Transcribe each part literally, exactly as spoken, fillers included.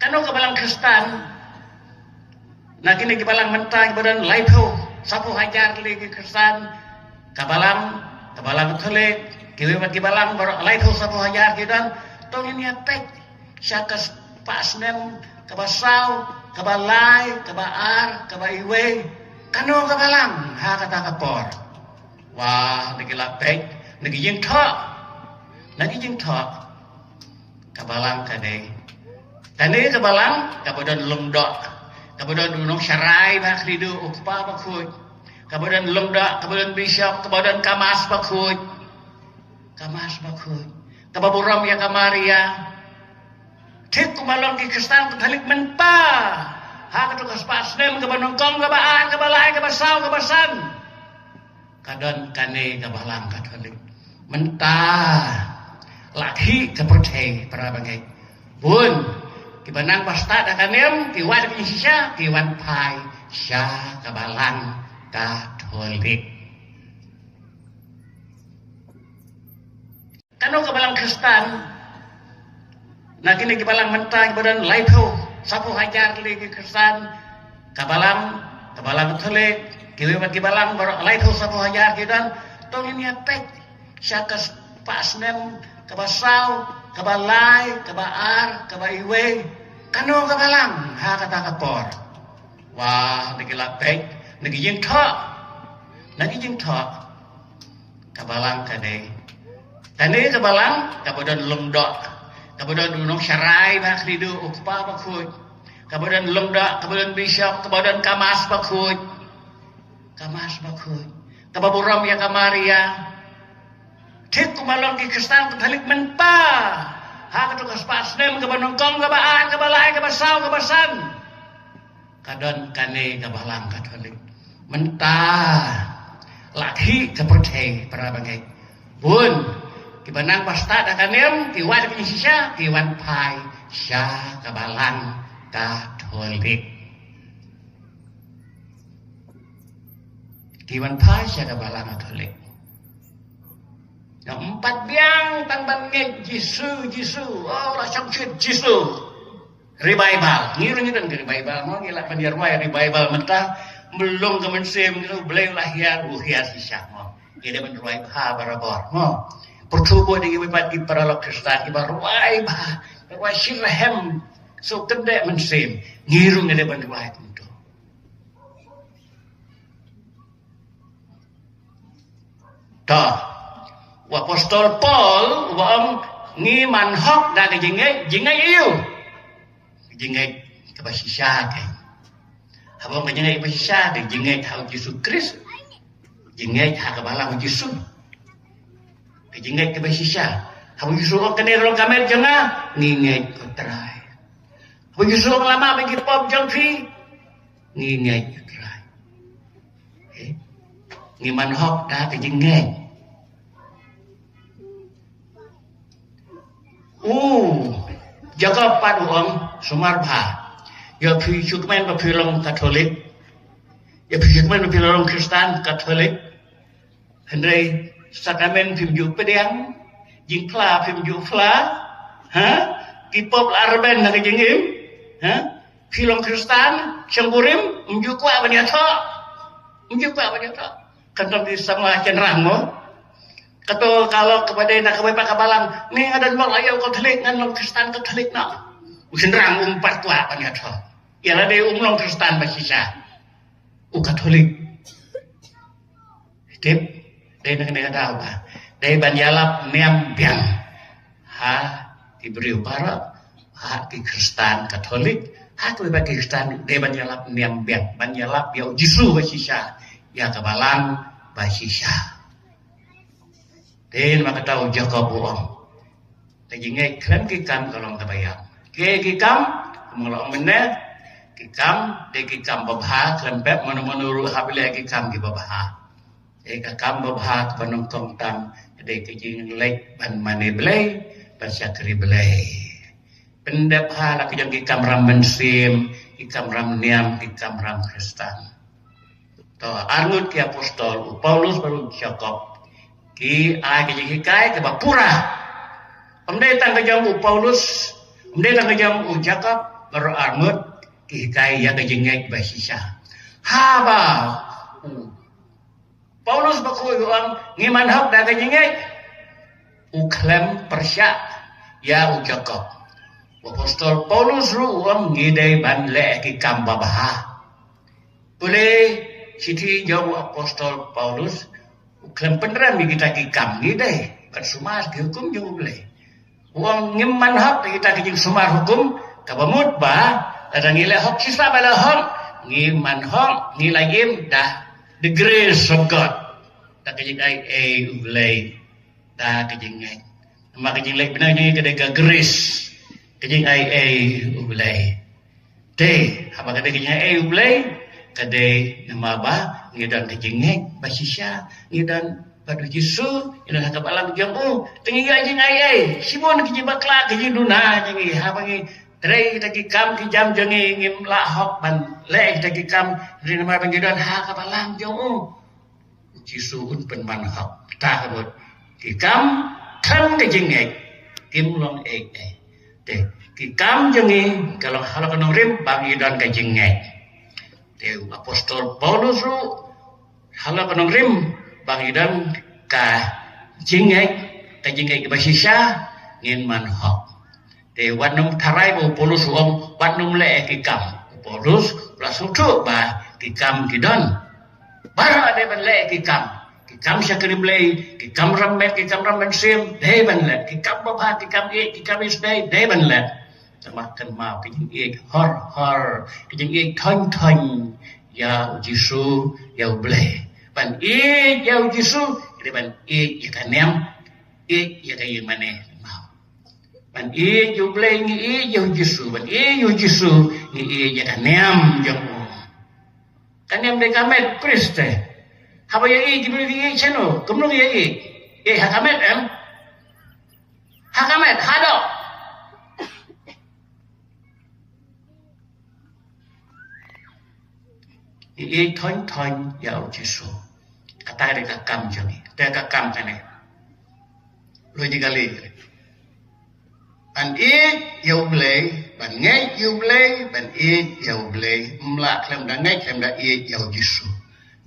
Kano ka balang Khristan? Na kine ki balang mynta kiba don laiphew saphew hajar tylli ki Khristan. Ka balang, ka balang Katholik, kiwei pat ki balang baroh laiphew saphew hajar ki don. To ngin ïa peit sha ka spah snem kaba saw, kaba lai, kaba ar, kaba iwei. Kano ka balang ha kata ka por? Wa, na ki la peit, na ki jingthoh, na ki jingthoh. Ka balang kane, kane ka balang kaba don lyngdoh, kaba don u nongsharai ba khlieh, u kpa bakhuid, kaba don lyngdoh, kaba don bishop, kaba don ka mass bakhuid, ka mass bakhuid, kaba burom ïa ka Maria. Thik kumba long ki Khristan Katholik mynta, ha kato ka spah snem kaba nyngkong, kaba ar, kaba lai, kaba saw, kaba san. Ka don kane ka balang Katholik. Mynta la khih ka pyrthei, para bangeit. Bun kiba nang ba stad ha ka niam, ki wad ki shisha, ki wan phai sha ka balang Katholik. Kano ka balang Khristan? Na kine ki balang mynta kiba don laiphew saphew hajar tylli ki Khristan. Ka balang, ka balang Katholik, kiwei pat ki balang baroh laiphew saphew hajar ki don. To ngin ïa peit sha ka spah snem kaba saw, kaba lai, kaba ar, kaba iwei. Kano ka balang ha kata ka por? Wa, na ki la peit, na ki jingthoh, na ki jingthoh. Ka balang kane, kane ka balang kaba don lyngdoh, kaba don u nongsharai ba khlieh, u kpa bakhuid, kaba don lyngdoh, kaba don bishop, kaba don ka mass bakhuid, ka mass bakhuid, kaba burom ïa ka Maria. Thik kumba long ki Khristan Katholik mynta, ha kato ka spah snem kaba nyngkong, kaba ar, kaba lai, kaba saw, kaba san. Ka don kane ka balang Katholik. Mynta la khih ka pyrthei, para bangeit. Bun kiba nang ba stad ha ka niam, ki wad ki shisha, ki wan phai sha ka balang Katholik. Ki wan phai sha ka balang Katholik. Ym pat biang tang ban ngeit Jisu, Jisu, oh, la shongshit Jisu. Revival, ngi ruh ngi don ka revival mo, ngi lah ban ïa rwai revival mynta. Mlong ka mynsiem ngi ruh, Blei u la hiar, u hiar shisha mo. Ngi dei ban rwai bha barabor mo. Pyrthuh bad ngi, wei pat ki paralok Khristan kiba rwai bha, rwai shitrhem, so kyndit mynsiem. Ngi ruh ngi dei ban rwai kumto. To, u apostol Paul uba ong, ngi man hok da ka jingngeit, jingngeit aïu? Jingngeit kaba shisha keiñ. Haba ong ka jingngeit kaba shisha, ka jingngeit ha u Jisu Khrist. Jingngeit ha ka balang u Jisu. Ka jingngeit kaba shisha. Haba u Jisu ong, kane ka long ka met jong nga, ngi ngeit, ko Trai. Haba u Jisu ong, la map ïa ki pop jong phi, ngi ngeit, ko Trai. Eh? Ngi man hok da ka jingngeit. U Jakob pat u ong, sumar bha. Ïa phi shu kmen ba phi long Katholik. Ïa phi shu kmen ba phi long Khristan Katholik. Hynrei sakramen phim ju pdiang, jingphla phim ju phla. Ha? Ki pop la rben na ka jingim. Ha? Phi long Khristan shongkurim, ym ju kwah ban ïathoh. Ym ju kwah ban ïathoh. Kan tang ki samla shynrang mo. Kato ka lok kaba dei na kawei pat ka balang, ne nga don bok la ïa u Katholik, ngan long Khristan Katholik noh. U shynrang um pat kwah ban ïathoh. Ïa lade um long Khristan ba shisha, u Katholik. Tip, dei na kane ka daw ba dei ban ïalap niam biang ha ki briew baroh, ha ki Khristan Katholik, ha kiwei pat ki Khristan, dei ban ïalap niam biang, ban ïalap ïa u Jisu ba shisha, ïa ka balang ba shisha. Te namar kata u Jakob u ong, ka jingngeit khlem ki kam ka long kaba ïap. Ki, ki kam, kumba la ong mynne, ki kam, dei ki kam babha, khlem pep mano mano ruh hap leh ki kam kiba bha. Dei ka kam babha kaba nyngkong tam, dei ka jingleit ban mane Blei, ban shakri Blei. Pyndep ha la ki jong ki kamram mynsiem, ki kamram niam, ki kamram Khristan. To, arngut ki apostol, u Paulus bad u Jakob, ki ai ka jinghikai kaba pura. Ym dei tang ka jong u Paulus, Ym dei tang ka jong u Jakob baroh arngut ki hikai ïa ka jingngeit ba shisha. Haba u Paulus bakhuid u ong ngi man hok da ka jingngeit, u khlem pyrshah ïa u Jakob. U apostol Paulus ruh u ong ngi dei ban leh ki kam babha. Pule shithi jong u apostol Paulus, u khlem pynrem ïa kita ki kam, ngi dei ban sumar ki hukum jong U Blei. U ong ngim man hok ïa kita ki jingsumar hukum, kaba mut ba lada ngi leh hok shisha ba la hok, ngim man hok, ngi la im da the grace of God, da ka jingaiei U Blei, da ka jingngeit. Namar ka jingleh byneng jong ngi ka dei ka grace, ka jingaiei U Blei. Te haba ka dei ka jingaiei U Blei, ka dei namar ba ngi don ka jingngeit ba shisha, ngi don bad U Jisu, ngi don ha ka balang jong u. Te ngi ïa jingaiei, shibun ki jingbakla, ki jingduna jong ngi, haba ngi trei kita ki kam ki jam jong ngi, ngim lah hok ban leh kita ki kam, hynrei namar ba ngi don ha ka balang jong u, U Jisu un pynman hok. Kata ka mut ki kam khlem ka jingngeit kim long ei ei. Te ki kam jong ngi ka long halor ka nongrim ba ngi don ka jingngeit. Te u apostol Paulus ruh halor ka nongrim ba ngi don ka jingngeit, ka jingngeit ba shisha, ngin man hok. Te wat nym tharai ba u Paulus u ong wat nym leh ki kam. U Paulus u la sngewthuh ba ki kam ki don. Baroh dei ban leh ki kam. Ki kam shakri Blei, ki kam rem met, ki kam rem mynsiem, dei ban leh. Ki kam babha, ki kam ïeit, ki kam isynei, dei ban leh. Tangba kynmaw ka jingïeit hor hor, ka jingïeit thoiñ thoiñ ïa U Jisu, ïa U Blei. Ban ïeit ïa U Jisu, dei ban ïeit ïa ka niam, ïeit ïa ka ïing mane. Ban ïeit ïa U Blei ngi ïeit ïa U Jisu, ban ïeit ïa U Jisu ngi ïeit ïa ka niam jong u. Ka niam dei ka met Khrist te. Haba ïa ïeit ki briew ki ïeit shano, kumno ki ïa ïeit? Ïeit ha ka met em? Ha ka met, haduh ngi ïeit thoiñ thoiñ ïa U Jisu. Kata ka dei ka kam jong ngi. Te ka kam kane. Logically. Ban ïeit ïa U Blei, ban ngeit ïa U Blei, ban ïeit ïa U Blei. Ym lah khlem da ngeit, khlem da ïeit ïa U Jisu.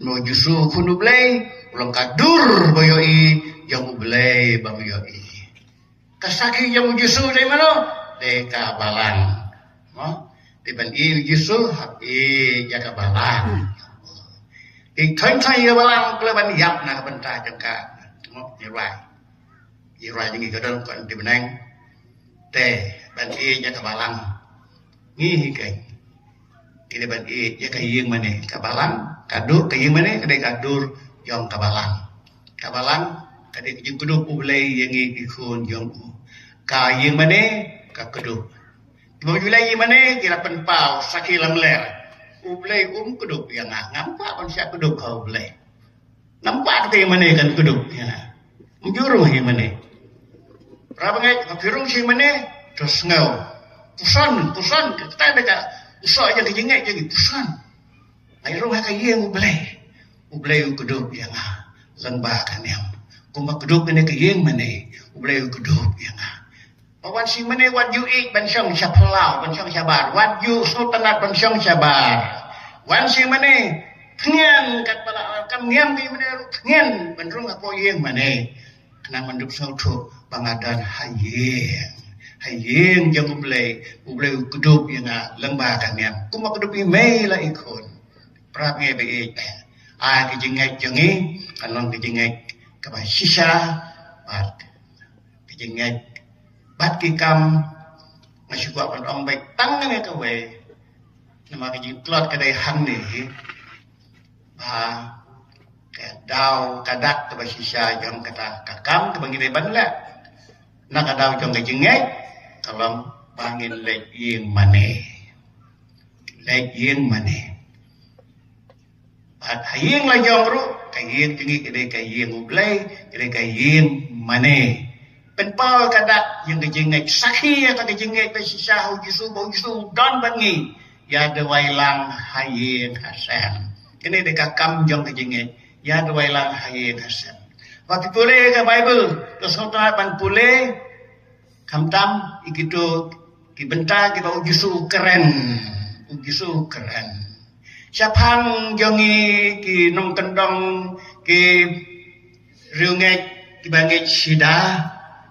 Namar U Jisu u Khun U Blei u long ka dur ba ïohi jong U Blei ba ym ïohi. Ka sakhi jong U Jisu dei mano? Dei ka balang. Mo? Dei ban ïeit U Jisu, hap ïeit ïa ka balang. Ïeit thoiñ thoiñ ïa ka balang, pule ban ïap na ka bynta jong ka. Mo, ïa rwai. Ïa rwai jong ngi ka don kon dei bneng. Te ban ïeit ïa ka balang. Ngi hi keiñ. Ki dei ban ïeit ïa ka ïing mane, ka balang, ka dur, ka ïing mane ka dei ka dur jong ka balang. Ka balang ka dei ka jingkdup U Blei ïa ngi ki khun jong u. Ka ïing mane ka kdup. Kiba ju leh ïing mane ki la pynpaw sakhi lamler. U Blei um kdup ïa nga, ngam kwah ban shah kdup ha U Blei. Nampak te ïing mane kan kdup ïa nga. Ym ju rung ïing mane. Para bangeit, haba phi rung sha ïing mane, to sngew. Puson, puson, kata dei ka u soh jong ka jingngeit jong ngi, puson. Nga rung ha ka ïing U Blei. U Blei u kdup ïa nga lyngba ka niam. Kumba kdup ïa ka ïing mane, U Blei u kdup ïa nga. Ba wan sha ïing mane wat ju ïeit ban shong sha phyllaw, ban shong sha bar. Wat ju sngewtynnat ban shong sha bar. Wan sha ïing mane, thngen katba la kam niam ka ïing mane ruh thngen ban rung hapoh ïing mane. Khnang ban dup sngewthuh ba nga don ha ïing. Ha ïing jong U Blei, U Blei u kdup ïa nga lyngba ka niam. Kumba kdup ïa mei la i khun. Para bangeit ba ïeit. Ai ka jingngeit jong ngi kan long ka jingngeit kaba shisha bad ka jingngeit bad ki kam. Nga shu kwah ban ong beit tang kane kawei. Namar ka jingtlot ka dei hangne hi. Ba ka daw ka dak kaba shisha jong kata ka kam kaba ngi dei ban leh na ka daw jong ka jingngeit ka long ba ngin leit ïing mane. Leit ïing mane. Bad ha ïing la jong ruh, ka ïing jong ngi ka dei ka ïing U Blei, ka dei ka ïing mane. Pynpaw ka dak ïa ka jingngeit, sakhi ïa ka jingngeit ba shisha ha U Jisu, ba U Jisu u don bad ngi. Ïa duwai lang ha ïing ha sem. Kane dei ka kam jong ka jingngeit. Ïa duwai lang ha ïing ha sem. Ba phi pule ka Baibl, to sngewtynnat ban pule. Khamtam ïa kito Ki bynta kiba u Jisu u kren, u Jisu u kren. Shaphang jong ngi ki nongkyndong, ki riewngeit, kiba ngeit shida,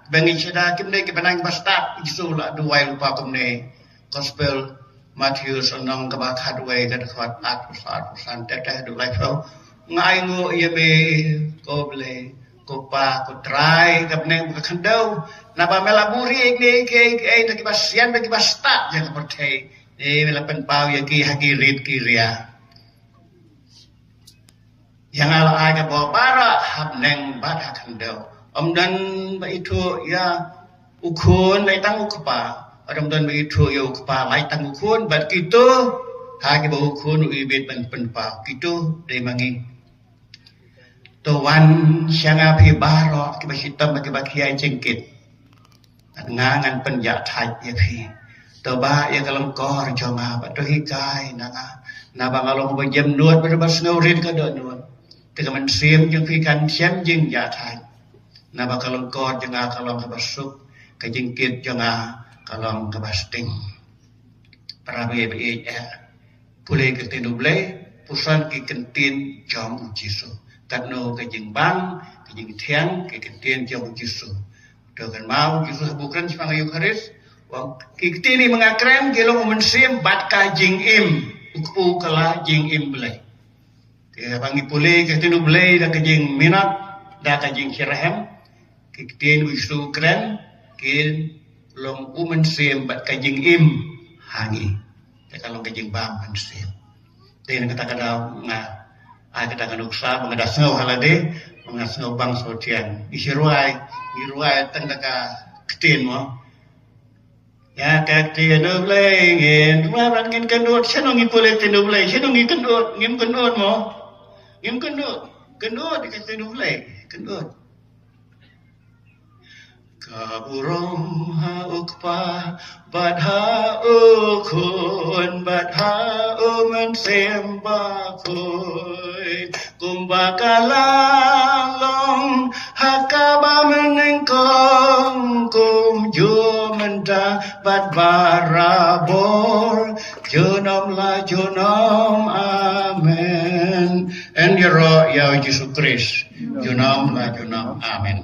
kiba ngeit shida, kim dei kiba nang ba stad, u Jisu u la duwai lypa kumne. Gospel Mathaios lynnong kaba khatwei, ka dkhot arphew saw, arphew san, te te haduh laiphew. Nga ainguh ïa me, ko Blei, ko Pa, ko Trai, ka bneng bad ka khyndew. Naba me la buhrieh ïa kine kiei kiei na kiba sian bad kiba stad jong ka pyrthei. Te me la pynpaw ïa ki ha ki rit ki ria. Ïa nga la ai ka bor baroh ha bneng bad ha khyndew. Ym don ba ithuh ïa u Khun, lait tang u Kpa. Bad ym don ba ithuh ïa u Kpa, lait tang u Khun. Bad kito ha kiba u Khun u ibit ban pynpaw, kito dei ma ngi. To wan sha nga phi baroh kiba shitom bad kiba khia jingkit, bad nga ngan pynjahthait ïa phi. To bah ïa ka lyngkor jong nga bad to hikai na nga. Naba nga long uba jem nud bad uba sngew rit ka dohnud. Te ka mynsiem jong phi kan shem jingjahthait. Naba ka lyngkor jong nga ka long kaba suk, ka jingkit jong nga ka long kaba sting. Para bangeit, pule ka ktien U Blei, puson ki ktien jong U Jisu. Katno ka jingbang, ka jingthiang, ki ktien jong U Jisu. To kynmaw U Jisu haba u kren shaphang ka Eukharist, u ong ki ktien ba nga kren ki long u mynsiem bad ka jingim. U kpu kylla jingim Blei. Te haba ngi pule ka ktien U Blei da ka jingminot, da ka jingshitrhem, ki ktien U Jisu u kren ki long u mynsiem bad ka jingim ha ngi. Te ka long ka jingbam mynsiem. Te na kata ka daw nga ai kata ka nuksa ba nga da sngew ha lade, ba nga sngew bang sngewthiang. Ngi shu rwai, ngi rwai tang da ka ktien mo. Ïa ka ktien U Blei ngin, ngin kynduh, shano ngi pule ktien U Blei, shano ngi kynduh, ngim kynduh mo. Ngim kynduh, kynduh ïa ka ktien U Blei, kynduh. Ka burom ha U Kpa, bad ha U Khun, bad ha U Mynsiem Bakhuid. Kumba ka la long ha kaba nyngkong, kumjuh mynta bad barabor, junom la junom. Amen. Yn ïaroh ïa U Jisu Khrist junom la junom. Amen.